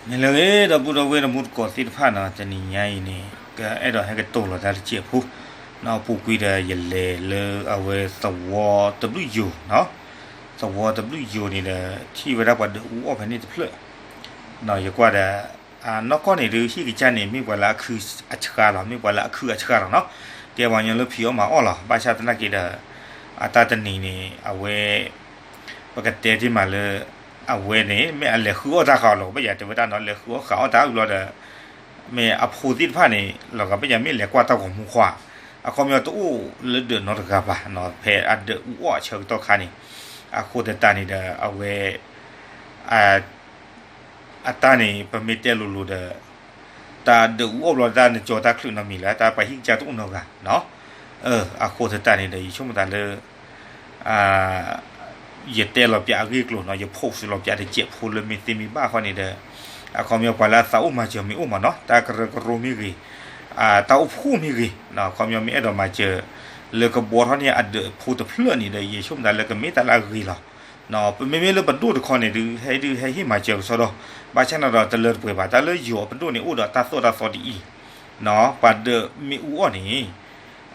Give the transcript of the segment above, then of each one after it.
မ့ၢ်လၢဂ့ၤ ဒီပုၢ်ဒီဝဲၢ်တံၤသကိးသ့ၣ်တဖၣ်နီၤ, တနံၤညါအံၤန့ၣ် ကအဲၣ်ဒိးဟဲကတိၤလီၤတၢ်တစဲးဖိ, ပူၤကွံာ်ဒီးယလဲၤလၢအဝဲသဝီတဘျုးယိၤနီၤ, သဝီတဘျုးယိၤန့ၣ်ဒီး ထံၣ်ဝဲဒၣ်ပှၤဒၢးအူအီၣ်ဖဲန့ၣ်တဖျၢၣ်, ယကွၢ်ဒီး နီၢ်ကီၢ်န့ၣ်ဒုး ဟံၣ်ကစၢ်န့ၣ် မ့ၢ်ပှၤလၢအခုအဆှါလီၤ, မ့ၢ်ပှၤလၢအခုအဆှါလီၤနီၤ, ကဲပှၤကညီလၢဖံးအီၣ်မၤအီၣ်လီၤ, ဘၣ်ဆၣ်သနာ်က့ဒီး အတၢ်တနံၤန့ၣ် အဝဲ ပကတဲတ့ၢ်မးလၢ အဝဲန့ၣ် မ့ၢ်အလဲၤဃုအီၣ်တၢ်ဃီလီၤ, ပယၤတဲဝဲဒၣ်နီၤ လဲၤဃုအီၣ်ဃုအီၣ်တၢ်အုၣ်ဘျီဒီး မ့ၢ်အဖိသ့ၣ်တဖၣ်န့ၣ် လီၤဂာ်ပယၤမ့ၢ်လဲၤကွၢ်တၢ်ဂီၤမူဃီ, အခီပညီတအိၣ်လၢဒၢးနီတဂၤဘၣ်နီၤ, ဖဲအဒၢးအူအီၣ်အဆၢကတီၢ်ခါန့ၣ်, အဃိသတးန့ၣ်ဒီး အဝဲ အတၢ်န့ၣ် ပမ့ၢ်တဲလိၤလိၤဒီး တၢ်ဒၢးအူအီၣ်ဘျီတၢ်နကၠီတၢ်ချုးနီတမံၤလၢ တၢ်ပှၤဟံၣ်ကစၢ်တအိၣ်နီတဂၤနီၤ, အဃိသတးန့ၣ်ဒီး ယဆိကမိၣ်သးလၢ ယတဲလီၤပၠးအဂ့ၢ်အကျိၤနီၤ, ယ post လီၤပၠးတစဲးဖိလၢမ့ၢ်သ့မ့ၢ်ဘၣ်ဃီန့ၣ်ဒီး အခီပညီပှၤလၢအသးအိၣ်မၤစၢၤမ့ၢ်အိၣ်မးနီၤ, တၢ်ကရၢကရိမ့ၢ်ဂ့ၤ, တၢ်အိၣ်ဖှိၣ်မ့ၢ်ဂ့ၤ, အခီပညီမ့ၢ်အဲၣ်ဒိးမၤစၢၤ လၢကဘှီထီၣ်န့ၢ်အဒၢးဖိတဖျၢၣ်န့ၣ်ဒီး ယဆိကမိၣ်သးလၢကမ့ၢ်တၢ်လၢအဂ့ၤလီၤ. ပမ့မ့ၢ်လၢပဒိၣ်တခီန့ၣ်ဒုး ဟဲဒုးဟဲဟ့ၣ်မၤစၢၤကစီဒီ, ဘၣ်ဆၣ်န့ၣ်ဒီးတလၢတပှဲၤဘၣ်, တၢ်လၢယိၤအပဒိၣ်န့ၣ် အိၣ်ဒီးတၢ်သိၣ်တၢ်သီဒ်အံၤ, ပှၤဒၢးမ့ၢ်အူအီၣ်န့ၣ်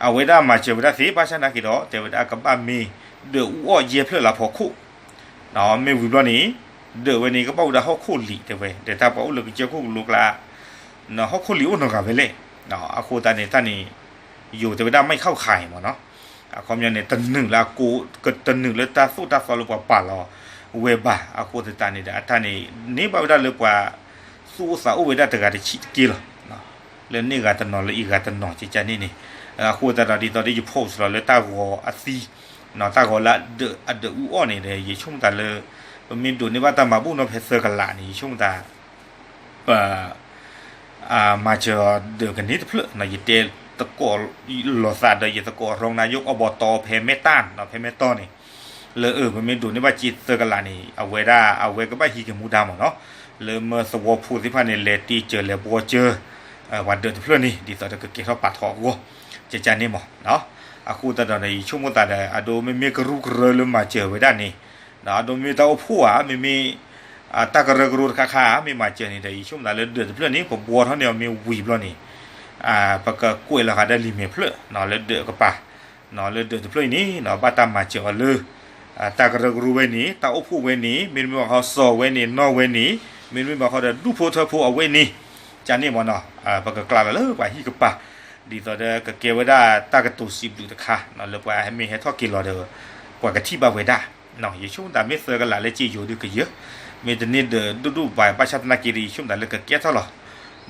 အဝဲဒၣ်မၤစၢၤဝဲဒၣ်သ့ ဘၣ်ဆၣ်သနာ်က့ဒီး တဲဝဲဒၣ်ကဘၣ်မ့ၢ်ဒၢးအူအီၣ်ယဲၢ်ဖျၢၣ်လၢဖီခိၣ်, မ့ၢ်ဝံၤဘျီန့ၣ် ဒၢးဝဲန့ၣ် ကဘၣ်ဝဲဒၣ်ဟီၣ်ခိၣ်လံာ်တဲဝဲ ဒီးတၢ်ပှၤအိၣ်လၢကစၢၢ်ခိၣ်ကလိကျါ ဟီၣ်ခိၣ်လံာ်အိၣ်နီတဂၤဝဲလဲၣ်, အဃိသတးန့ၣ် တၢ်န့ၣ် ယိၤတဲဝဲဒၣ်မ့ၢ်ခီၣ်ခါအံၤမးနီၤ, အခီပညီန့ၣ် တနုာ်လၢအကိး တနုာ်လၢတၢ်သိၣ်တၢ်သီလၢပှၤပာ်လီၤဝဲဘၣ်, အဃိသတးန့ၣ်ဒီး အတၢ်န့ၣ် န့ၢ်ဘၣ်ဝဲဒၣ်လၢပှၤသူၣ်အိၣ်သးအိၣ်ဝဲဒၣ်တဂၤတဆံးတက့ၢ်လီၤ. လၢန့ၢ်ဂၤတနီၤလၢအံၤဂၤတနီၤကကန့ၣ်န့ၣ်, အဃိသတးဒီးဒ်သိးဒီးယ post လီၤလၢတၢ်ဂီၤအသံ, တၢ်ဂီၤလၢအဒၢးအူအီၣ်န့ၣ်ဒီး ယဆိကမိၣ်သးလၢ ပမ့ၢ်ဒိးန့ၢ်ဘၣ်တၢ်မၤဘူၣ်နီၤဖဲသၢကလးန့ၣ် ယဆိကမိၣ်သး ပ မၤစၢၤဒၢးကန့ၢ်တဖျၢၣ်နီၤ, ယတဲသကိးလီၤသးဒီးယသကိး รองนายก อบต ဖဲမဲၢ်တၢ်နီၤ ဖဲမဲၢ်တီၢ်န့ၣ်, လၢအၢ ပမ့ၢ်ဒိးန့ၢ်ဘၣ်စ့သၢကလးန့ၣ် အဝဲဒၣ်အဝဲကဘၣ်ဟံးက့ၤမူဒါမးနီၤ, လၢမၢသဝီဖိသ့ၣ်တဖၣ်န့ၣ် လဲၤတ့ၢ်စၢၤလဲၤဘှီစၢၤ ပှၤဒၢးတဖျၢၣ်န့ၣ် ဒ်သိးဒီးကကဲထီၣ်ပာ်ထီၣ်အဂီၢ် ကကန့ၣ်မး, အဃိသတးဒီး ယဆိကမိၣ်သးဒီး အဒိမ့မ့ၢ်ကရူၢ်ကရၢလၢမၤစၢၤဝဲဒၣ်န့ၣ်, အဒိမ့မ့ၢ်တၢ်အိၣ်ဖှိၣ်ဧါ မ့မ့ၢ် တၢ်ကရၢကရိတခါခါ မ့ၢ်မၤစၢၤန့ၣ်ဒီး ယဆိကမိၣ်သးလၢဒၢးတဖျၢၣ်န့ၣ် ပဘှီထီၣ်န့ၢ်အီၤမ့ၢ်ဝံၤဘျီန့ၣ်, ပကကွဲးလီၤဃာ်ဒီးလံာ်မဲာ်ဖျၢၣ် လၢဒၢးကပၤ, လၢဒၢးတဖျၢၣ်အံၤန့ၣ် ဘၣ်တၢ်မၤစၢၤအီၤလၢ တၢ်ကရၢကရိဝဲန့ၣ် တၢ်အိၣ်ဖှိၣ်ဝဲန့ၣ် မ့တမ့ၢ်ဘၣ်ဃီစီၤဝဲန့ၣ် နီၢ်ဝဲန့ၣ် မ့တမ့ၢ်ဘၣ်ဃီဒီးဒူၣ်ဖိထၢဖိအဝဲန့ၣ်, ကန့ၣ်မးနီၤ, ပကကျးလီၤလၢပှၤဟံၣ်ကပၤ, ဒ်သိးဒီးကကဲဝဲဒၣ်တၢ်ကတိၤစံးဘျုးတခါ လၢပှၤမ့ၢ်ဟဲထီၣ်က့ၤလီၤဒီး ပှၤကထံၣ်ဘၣ်ဝဲဒၣ်, ယဆိကမိၣ်သးမ့ၢ်သၢကလးလၢက့ယိၤဒုးကယၢၤ, မ့ၢ်တန့ၢ်ဒၢးဒိၣ်ဒိၣ်ဘၣ် ဘၣ်ဆၣ်သနာ်က့ဒီး ယဆိကမိၣ်သးလၢကကဲထီၣ်လီ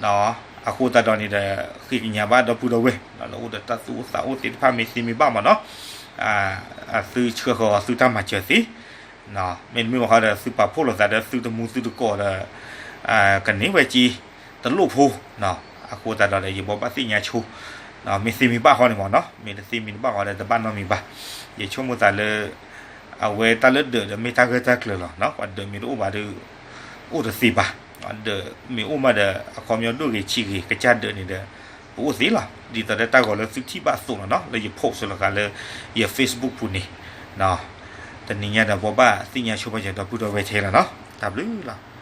ၤ. အဃိသတးဒီးန့ၣ်ဒီး ဃ့ကညးဘၣ်ဒီပုၢ်ဒီဝဲၢ် လၢအိၣ်ဒီးတၢ်သူၣ်အိၣ်သးအိၣ်သ့ၣ်တဖၣ်မ့ၢ်သ့မ့ၢ်ဘၣ်မးနီၤ, သုဆှၢဃီၤသုတၢ်မၤစၢၤသ့, မ့တမ့ၢ်ဘၣ်ဃီဒီးသုပာ်ဖှိၣ်လိာ်သးဒီးသုတမူသုတကိးဒီး ကန့ၢ်ဝဲက့တလိၣ်ဖိ, အဃိသတးဒီး ယဘိးဘၣ်သ့ၣ်ညါဆိ မ့ၢ်သ့မ့ၢ်ဘၣ်ဃီန့ၣ်မးနီၤ, မ့ၢ်တသ့မ့ၢ်တဘၣ်ဃီဒီးတဘၣ်နီတမံၤဘၣ်. ယဆိကမိၣ်သးလၢ အဝဲတၢ်လၢဒၢးဒီးမ့ၢ်တၢ်ဂၢၢ်တၢ်ကျၢၤလီၤ, ပှၤဒၢးမ့ၢ်တအိၣ်ဘၣ်ဒီး အိၣ်တသ့ဘၣ်, ဒၢးမ့ၢ်အိၣ်မးဒီး အခီပညီဒိၣ်ဂ့ၤဆံးဂ့ၤ ကစၢ်ဒၢးန့ၣ်ဒီး ပအိၣ်သ့လီၤ. ဒ်သိးဒီးတၢ်ဂီၤလၢသုထံၣ်ဘၣ်အသိးလီၤနီၤ လၢယ post လီၤဃာ်လၢ ယ Facebook ပူၤန့ၣ်, တနံၤညါဒီးဘိးဘၣ်သ့ၣ်ညါဆိပာ်စၢၤဒီပုၢ်ဒီဝဲၢ်ထဲလီၤနီၤ, တၢ်ဘျုးလီၤ.